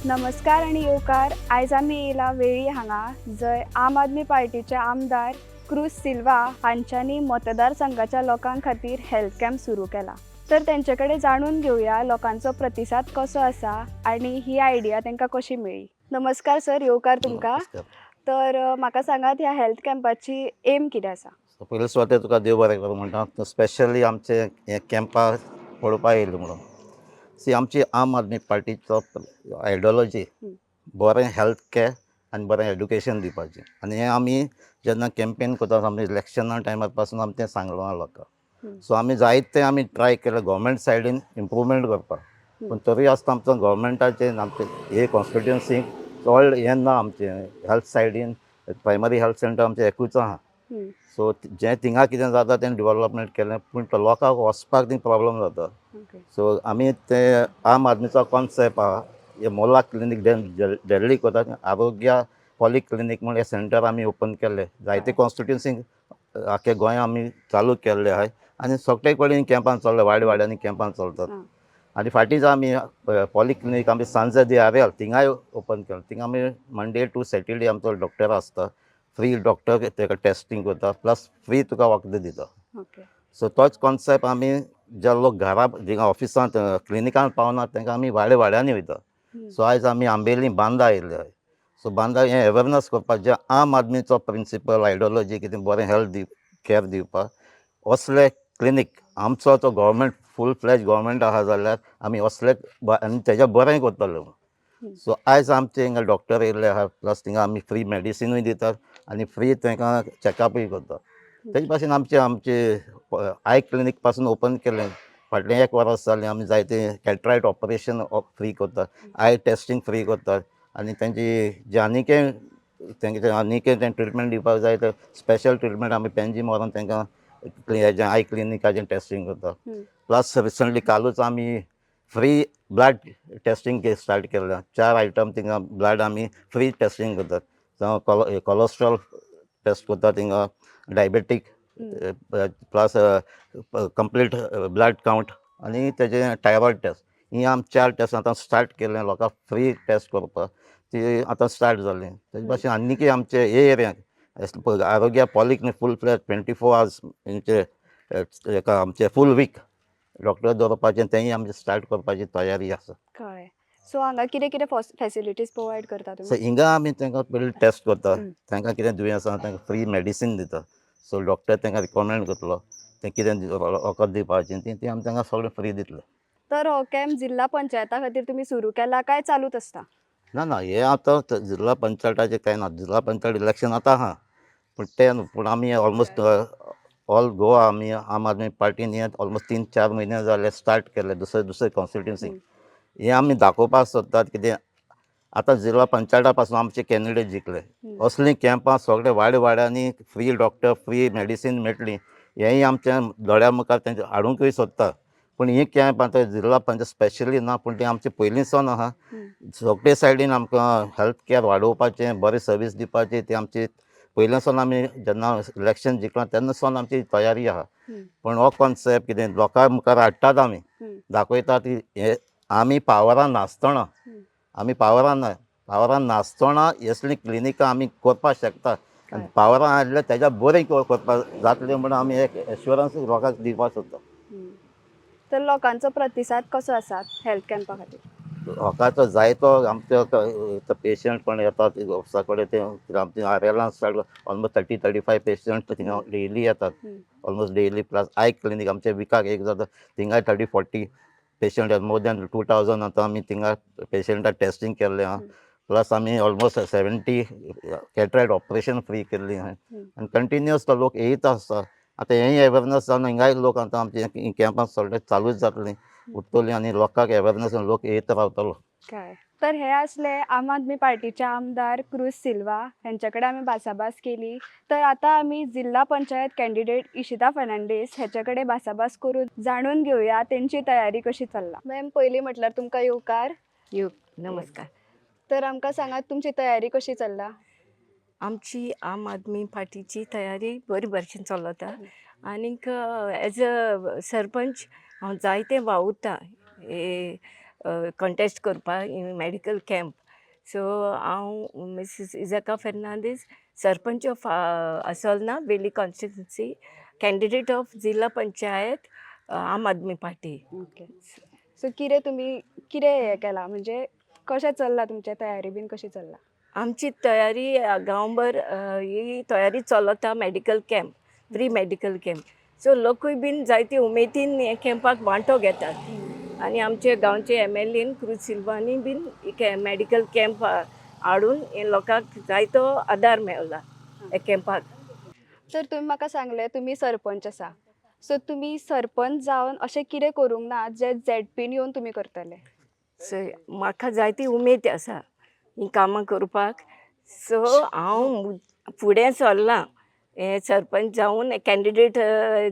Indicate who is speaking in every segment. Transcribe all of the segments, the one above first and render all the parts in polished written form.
Speaker 1: नमस्कार आनी येवकार. आयज आमी येयला वेळ्ळी हांगा, जंय आम आदमी पार्टीचे आमदार क्रूज सिल्वा हांच्यांनी मतदारसंघाच्या लोकां खातीर हेल्थ कॅम्प सुरू केला. तर तेंचे कडेन जाणून घेवया लोकांचो प्रतिसाद कसो आसा आनी ही आयडिया तांकां कशी मेळ्ळी. नमस्कार सर, येवकार तुमकां.
Speaker 2: नमस्कार.
Speaker 1: तर म्हाका सांगात, ह्या हेल्थ कॅम्पाची एम कितें आसा?
Speaker 2: सो पयले सुवातेर तुका देव बरें करूं म्हणटा, स्पेशली आमचे हे कॅम्पार पळोवपा येयलें म्हणून. सी, आमची आम आदमी पार्टीचो आयडियोलॉजी बरें हेल्थ कॅर आनी बरें एड्युकेशन दिवपाचें. आनी हें आमी जेन्ना कॅम्पेन करता, आमी इलेक्शना टायमार पासून आमी तें सांगलां लोकांक. सो आमी जायते आमी ट्राय केलें गोवोरमेंट सायडीन इम्प्रूवमेंट करपाक, पूण तरी आसतना आमचो गोवोरमेंटाचें आमचें हे कॉन्स्टिट्युन्सीक चड हें ना. आमचें हेल्थ सायडीन प्रायमरी हेल्थ सेंटर आमचें एकूच आहा. सो जें थिंगा कितें जाता तें डिवलपमेंट केलें, पूण तो लोकांक वचपाक थंय प्रॉब्लम जाता. सो आमी ते आम आदमीचो कॉन्सेप्ट आहा, हे मोहल्ला क्लिनीक डेल्लीक वता, आरोग्य पॉली क्लिनीक म्हण हे सेंटर आमी ओपन केल्ले जायते कॉन्स्टिट्युन्सीक. आख्खे गोंया आमी चालू केल्ले आहाय आनी सगळे कडेन कॅम्पान चल्ले, वाडे वाड्यांनी कॅम्पान चलतात. आनी फाटींच आमी पॉली क्लिनीक आमी सांजे दी आरेल थिंगाय ओपन केलें. थिंगा आमी मंडे टू सॅटर्डे आमचो डॉक्टर आसता, फ्री डॉक्टर तेका टेस्टींग करता, प्लस फ्री तुका वखदां दिता. सो तोच कॉन्सेप्ट आमी जे लोक घरा थिंगा ऑफिसांत क्लिनिकान पावना, तांकां आमी वाडे वाड्यांनी वयता. सो आयज आमी आंबेली बांदा आयिल्ले आहाय. सो बांदा हें अवेरनस करपाक, जे आम आदमीचो प्रिंसिपल आयडियोलॉजी कितें बरें हेल्थ दिव कॅर दिवपाक, असले क्लिनीक आमचो तो गव्हर्मेंट फूल फ्लॅज गव्हर्मेंट आहा जाल्यार आमी असले आनी तेज्या बरें करतले. सो आयज आमचे हिंगा डॉक्टर येयल्ले आहा, प्लस थिंगा आमी फ्री मेडिसिनूय दितात आनी फ्री तांकां चॅकअपूय करतात. तेजे भाशेन आमचे आमचे I clinic पासून ओपन केलें फाटलें एक वर्स जालें. आमी जायते कॅटरायट ऑपरेशन फ्री करतात, I testing free करतात आनी तेंची जे आनीकय तेंचे आनीकय तें ट्रिटमेंट दिवपाक जाय तर स्पेशल ट्रिटमेंट आमी पेंजीम व्हरोन तांकां हेजें I क्लिनिकाचें टेस्टींग करता. प्लस रिसंटली कालूच आमी फ्री ब्लड टेस्टींग स्टार्ट केल्लें. चार आयटम थिंगा ब्लड आमी फ्री टेस्टींग करतात, जावं कोलोस्ट्रॉल टेस्ट करता थिंगा, diabetic, plus complete blood count आनी तेजें थायरॉयड टेस्ट. ही आमी चार टेस्ट आतां स्टार्ट केलें लोकांक फ्री टेस्ट करपाक, ती आतां स्टार्ट जाली. तेजे भाशेन आनीकय आमचे हे एरियांत आरोग्य polyclinic full fledge 24 hours हेंचे हेका आमचे फूल वीक डॉक्टर दवरपाचें, तेंय आमचें स्टार्ट करपाची तयारी आसा.
Speaker 1: कळ्ळें. सो हांगा कितें कितें फेसिलिटीज प्रोवायड करता
Speaker 2: सो
Speaker 1: तुमी?
Speaker 2: हिंगा आमी तांकां पयलीं टेस्ट करता, तांकां कितें दुयेंस आसा तांकां फ्री मेडिसीन दिता. सो डॉक्टर तांकां रिकमेंड करतलो तें कितें वखद दिवपाचें, तें ती आमी तांकां सगळें फ्री दितले.
Speaker 1: तर हो कॅम्प जिल्हा पंचायता खातीर तुमी सुरू केला काय चालूच आसता?
Speaker 2: ना ना, हें आतां जिल्हा पंचायताचें कांय ना. जिल्हा पंचायत इलेक्शन आतां आहा, पूण तें न्हू, पूण आमी ऑलमोस्ट ऑल गोवा आमी आम आदमी पार्टीन हें ऑलमोस्ट 3-4 म्हयने जाले स्टार्ट केले दुसरे दुसरे कॉन्स्टिट्युन्सी. हें आमी दाखोवपाक सोदतात कितें, आतां जिल्हा पंचायता पासून आमचे कॅन्डिडेट जिखले, असलीं कॅम्पां सगळे वाडे वाड्यांनी फ्री डॉक्टर, फ्री मेडिसीन मेळटली, हेंय आमच्या दोळ्या मुखार तेंचे हाडुंकूय सोदता. पूण ही कॅम्प आतां जिल्हा पंचायत स्पेशली ना, पूण तें आमचें पयलीं सावन आहा. सगळे सायडीन आमकां हेल्थ कॅर वाडोवपाचें, बरें सर्वीस दिवपाची, ती आमची पयलीं सावन, आमी जेन्ना इलेक्शन जिखलां तेन्ना सावन आमची तयारी आहा. पूण हो कॉन्सेप्ट कितें लोकां मुखार हाडटात आमी, दाखयतात की हे आमी पावरान नासतना, आमी पावरान ना, पावरान नासतना असलीं क्लिनिकां आमी करपाक शकता आनी पावरान आयिल्लें तेज्या बरें करपाक जातलें म्हणून आमी एक एश्योरन्स लोकांक दिवपाक सोदता.
Speaker 1: तर लोकांचो प्रतिसाद कसो आसा हेल्थ कॅम्पा खातीर?
Speaker 2: लोकांचो जायतो आमचे पेशंट पण येतात ऑफिसा कडेन. ते आमचे आरेलान start almost 30-35 patient थिंगा डेली येतात, almost daily. Plus I clinic आमचे विकाक एक जाता, थिंगाय 30-40 पेशंट येतात. मोर दॅन 2000 आतां आमी थिंगा पेशंटाक टेस्टींग केल्लें आहा. प्लस आमी almost 70 cataract operation free केल्ली आहा आनी कंटिन्युअस तो लोक येयत आसता. आतां हेंय अवेरनस जावन हिंगाय लोक आतां आमचे कॅम्पां सगळें चालूच जातलीं उरतली आनी लोकांक अवेरनस लोक येयत रावतलो.
Speaker 1: काय तर हे असले आम आदमी पार्टीचे आमदार क्रूज सिल्वा हेंचे कडेन आमी भासाभास केली. तर आतां आमी जिल्हा पंचायत कॅन्डिडेट इशिता फर्नांडीस हेचे कडेन भासाभास करून जाणून घेवया तेंची तयारी कशी चल्ला. मॅम, पयलीं म्हटल्यार तुमकां येवकार.
Speaker 3: यो, नमस्कार.
Speaker 1: तर आमकां सांगात, तुमची तयारी कशी चल्ला?
Speaker 3: आमची आम आदमी पार्टीची तयारी बरी भशेन चलता आनीक एज अ सरपंच हांव जायतें वावुरता हे. कॉन्टेस्ट करपाक मेडिकल कॅम्प. सो हांव मिसीस इजाका Fernandes, sarpanch of Assolna, Velli constituency, candidate of Zilla Panchayat, Aam Aadmi party.
Speaker 1: Okay, so कितें तुमी कितें हें केलां, म्हणजे कशें चल्लां तुमचें तयारी बीन कशी चल्ला?
Speaker 3: आमची तयारी गांवभर ही तयारी चलता, medical camp, free medical camp. So लोकूय बीन जायते उमेदीन हे कॅम्पाक वांटो घेतात आनी आमचे गांवचे एमएलएन क्रूज सिल्वानी बीन मेडिकल कॅम्प हाडून हे लोकांक जायतो आदार मेवला हे कॅम्पाक.
Speaker 1: तर तुमी म्हाका सांगलें तुमी सरपंच आसा, सो तुमी सरपंच जावन अशें कितें करूंक ना जें झेडपीन येवन तुमी करतले?
Speaker 3: सो म्हाका जायती उमेद आसा हीं कामां करपाक. सो हांव फुडें सरलां हें सरपंच जावन कॅन्डिडेट,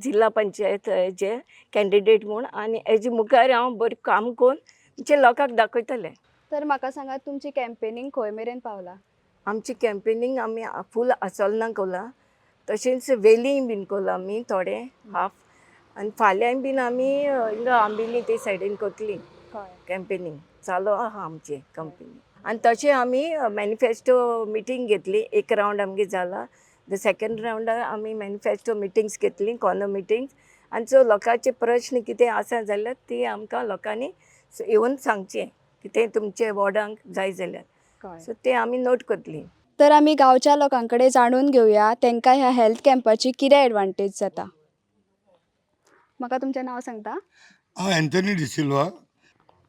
Speaker 3: जिल्ला पंचायत हेजे कॅन्डिडेट म्हूण, आनी हेजे मुखार हांव बरें काम करून आमच्या लोकांक दाखयतलें.
Speaker 1: तर म्हाका सांगात, तुमची कॅम्पेनींग खंय मेरेन पावला?
Speaker 3: आमची कॅम्पेनींग आमी फूल आसोलना कोला, तशेंच वेलींग बीन कोला आमी थोडे हाफ, आनी फाल्यांय बीन आमी हिंगा आंबिली ते सायडीन कोतली.
Speaker 1: कळ्ळें.
Speaker 3: कॅम्पेनींग चालू आहा आमचें कंपेनी. आनी तशें आमी मॅनिफेस्टो मिटींग घेतली, एक रावंड आमगे जाला. The second रावंडार आमी मॅनिफेस्टो मिटिंग्स घेतली, कॉर्नर मिटिंग्स. आनी सो लोकांचे प्रश्न कितें आसा जाल्यार ती आमकां लोकांनी येवन सांगचें, कितें तुमचे वॉर्डांक जाय जाल्यार.
Speaker 1: कळ्ळें.
Speaker 3: सो ते आमी नोट करतली.
Speaker 1: तर आमी गांवच्या लोकां कडेन जाणून घेवया तांकां ह्या हेल्थ कॅम्पाची कितें एडवांटेज जाता. म्हाका तुमचें नांव सांगता?
Speaker 4: हांव अँथनी डिसिल्वा.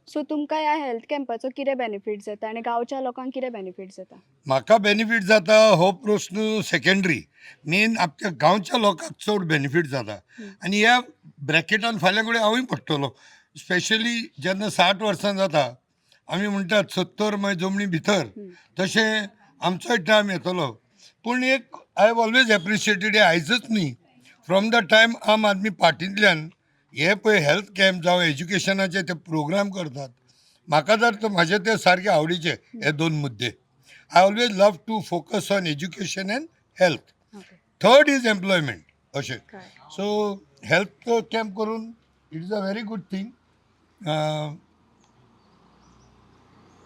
Speaker 1: सो तुमकां ह्या हेल्थ कॅम्पाचो कितें बेनिफीट जाता आनी गांवच्या लोकांक कितें बेनिफीट जाता?
Speaker 4: म्हाका बेनिफीट जाता हो प्रस्न सेकेंडरी, मेन आमच्या गांवच्या लोकांक चड बेनिफीट जाता. आनी ह्या ब्रॅकेटान फाल्यां कडेन हांवूय पडटलो, स्पेशली जेन्ना 60 वर्सां जाता, आमी म्हणटात 70 मागीर जमनी भितर, तशें आमचोय टायम येतलो. पूण एक I have always appreciated, हें आयजच न्ही, फ्रॉम the time आम आदमी पार्टींतल्यान हे पळय हेल्थ कॅम्प जावं एज्युकेशनाचे ते प्रोग्राम करतात, म्हाका जर म्हाजे ते सारके आवडीचे हे दोन मुद्दे. I always love to focus on education and health. Third is employment अशें. सो हेल्थ कॅम्प करून it is a very good thing.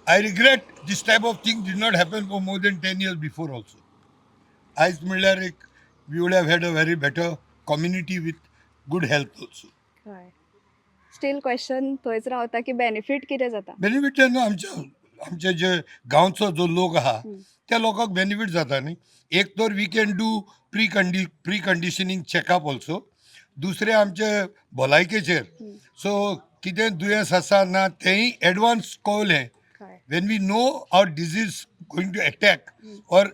Speaker 4: I regret this type of thing did not happen for more than 10 years before also. आयज म्हणल्यार एक we would have had a very better community with good health also.
Speaker 1: कळ्ळें. Steel question थंयच रावता की benefit कितें जाता?
Speaker 4: Benefit तेन्ना आमच्या आमचे जे गांवचो जो लोक आहा त्या लोकांक बेनिफीट जाता न्ही. एक तर we can do pre conditioning checkup also. दुसरें आमचे भलायकेचेर, सो कितें दुयेंस आसा ना तेंय एडवान्स कळलें.
Speaker 1: कळ्ळें.
Speaker 4: When we know our disease going to attack or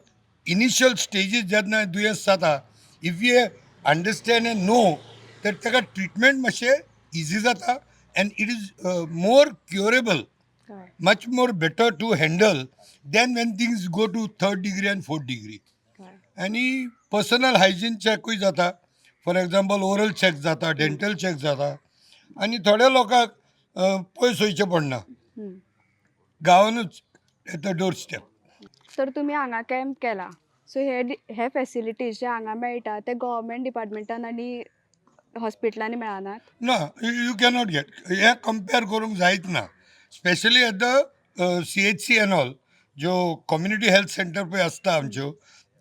Speaker 4: initial stages जेन्ना दुयेंस जाता, if we understand and know, तर ताका ट्रिटमेंट मातशें इजी जाता and it is more curable,
Speaker 1: कळ्ळें.
Speaker 4: Much more better to handle than when things go to third degree and fourth degree.
Speaker 1: कळ्ळें.
Speaker 4: आनी पर्सनल हायजीन चॅकूय जाता, फॉर एग्जाम्पल ओरल चॅक जाता, dental check जाता, आनी थोड्या लोकांक पयस वयचें पडना, गांवानूच एट the door step.
Speaker 1: तर तुमी हांगा कॅम्प केला, सो हे हे फॅसिलिटीज जे हांगा मेळटा ते गव्हर्मेंट डिपार्टमेंटान आनी हॉस्पिटलांनी मेळनात?
Speaker 4: ना, you cannot get. हें कंपेर करूंक जायच ना, specially at the CHC and all, ज्यो कम्युनिटी हेल्थ सेंटर पळय आसता आमच्यो,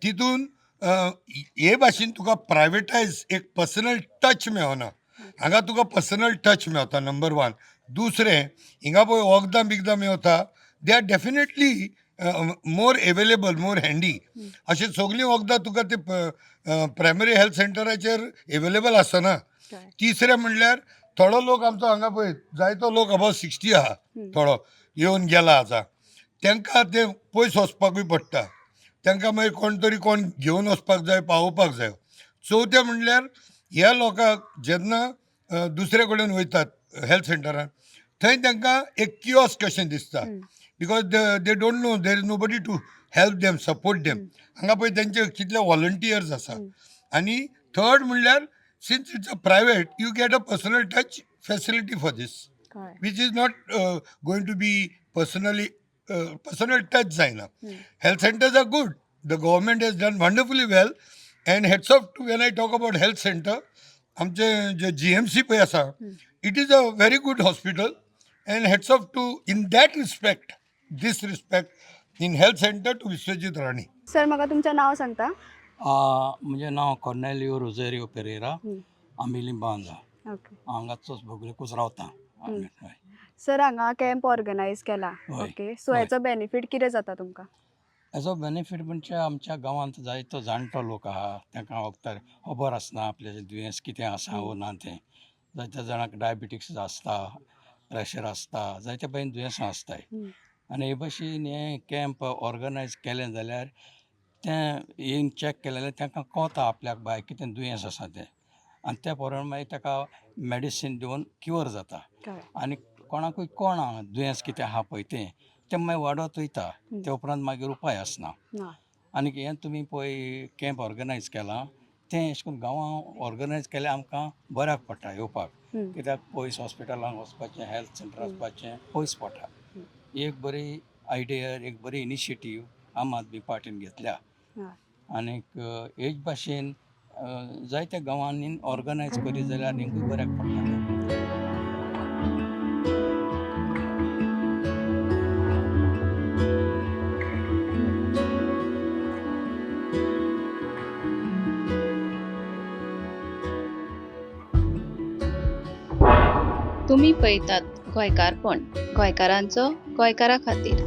Speaker 4: तितून हे भाशेन तुका प्रायवेटायज एक पर्सनल टच मेळना. हांगा तुका पर्सनल टच मेवता, नंबर वन. दुसरें, हिंगा पळय वखदां बिगदां मेवता, they are definitely more available, more handy. अशें सगळीं वखदां तुका ते प्रायमरी हेल्थ सेंटराचेर एवेलेबल आसना.
Speaker 1: कळ्ळें.
Speaker 4: तिसरें म्हणल्यार थोडो लोक आमचो हांगा पळय जायतो लोक अबाव 60 आहा, थोडो येवन गेला आतां, तांकां ते पयस वचपाकूय पडटा, तांकां मागीर कोण तरी कोण घेवन वचपाक जाय, पावोवपाक जाय. चवथें म्हणल्यार ह्या लोकांक जेन्ना दुसरे कडेन वयतात हेल्थ सेंटरान, थंय तांकां एक कियोस्क कशें दिसता, because they don't know, there is nobody to help them, support them. हांगा पळय तेंचे कितले वॉलंटियर्स आसा. आनी थर्ड म्हणल्यार since it's a private, you get a personal touch facility for this,
Speaker 1: कळ्ळें.
Speaker 4: Which is not going to be personally personal touch जायना. Health centers are good. The government has done wonderfully well, and hats off to, when I talk about health center, आमचे जे GMC पळय आसा, it is a very good hospital. And hats off to in that respect, this respect in health centre to Vishwajit Rane.
Speaker 1: Sir, म्हाका तुमचें नांव सांगता?
Speaker 5: म्हजें नांव Cornelio Rogerio Pereira. आमी लिंबांजा.
Speaker 1: ओके.
Speaker 5: हांगाचोच भोगलेकूच रावता.
Speaker 1: हम्म. सर, हांगा कॅम्प ऑर्गनायज केला.
Speaker 5: हय.
Speaker 1: ओके, सो
Speaker 5: हय.
Speaker 1: हेचो बेनिफीट कितें जाता तुमकां?
Speaker 5: हेजो बेनिफीट म्हणजे आमच्या गांवांत जायतो जाणटो लोक आहा, तांकां वखदार खबर आसना आपल्याचें दुयेंस कितें आसा वो ना तें. जायत्या जाणांक डायबिटीक्स आसता, प्रेशर आसता, जायते भशेन दुयेंसां आसताय. आनी हे भशेन हें कॅम्प ऑर्गनायज केलें जाल्यार तें येवन चॅक केलें जाल्यार तांकां कळता आपल्याक भायर कितें दुयेंस आसा तें, आनी त्या प्रमाणे मागीर ताका मेडिसीन दिवन क्युअर जाता.
Speaker 1: कळ्ळें.
Speaker 5: आनी कोणाकूय कोणा दुयेंस कितें आहा पळय तें तें मागीर वाडत वयता. ते उपरांत मागीर उपाय आसना.
Speaker 1: ना.
Speaker 5: आनी हें तुमी पळय कॅम्प ऑर्गनायज केलां तें अशें करून गांवां ऑर्गनायज केल्यार आमकां बऱ्याक पडटा येवपाक. कित्याक पयस हॉस्पिटलांक वचपाचें, हेल्थ सेंटराक वचपाचें पयस पडटा. एक बरी आयडिया, एक बरी इनिशिएटीव आम आदमी पार्टीन घेतल्या. आनीक हेच भाशेन जायत्या गांवांनी ऑर्गनायज करीत जाल्यार आनीकूय बऱ्याक पडटलें.
Speaker 6: तुमी पळयतात गोंयकारपण, गोंयकारांचो गोंयकारा खातीर.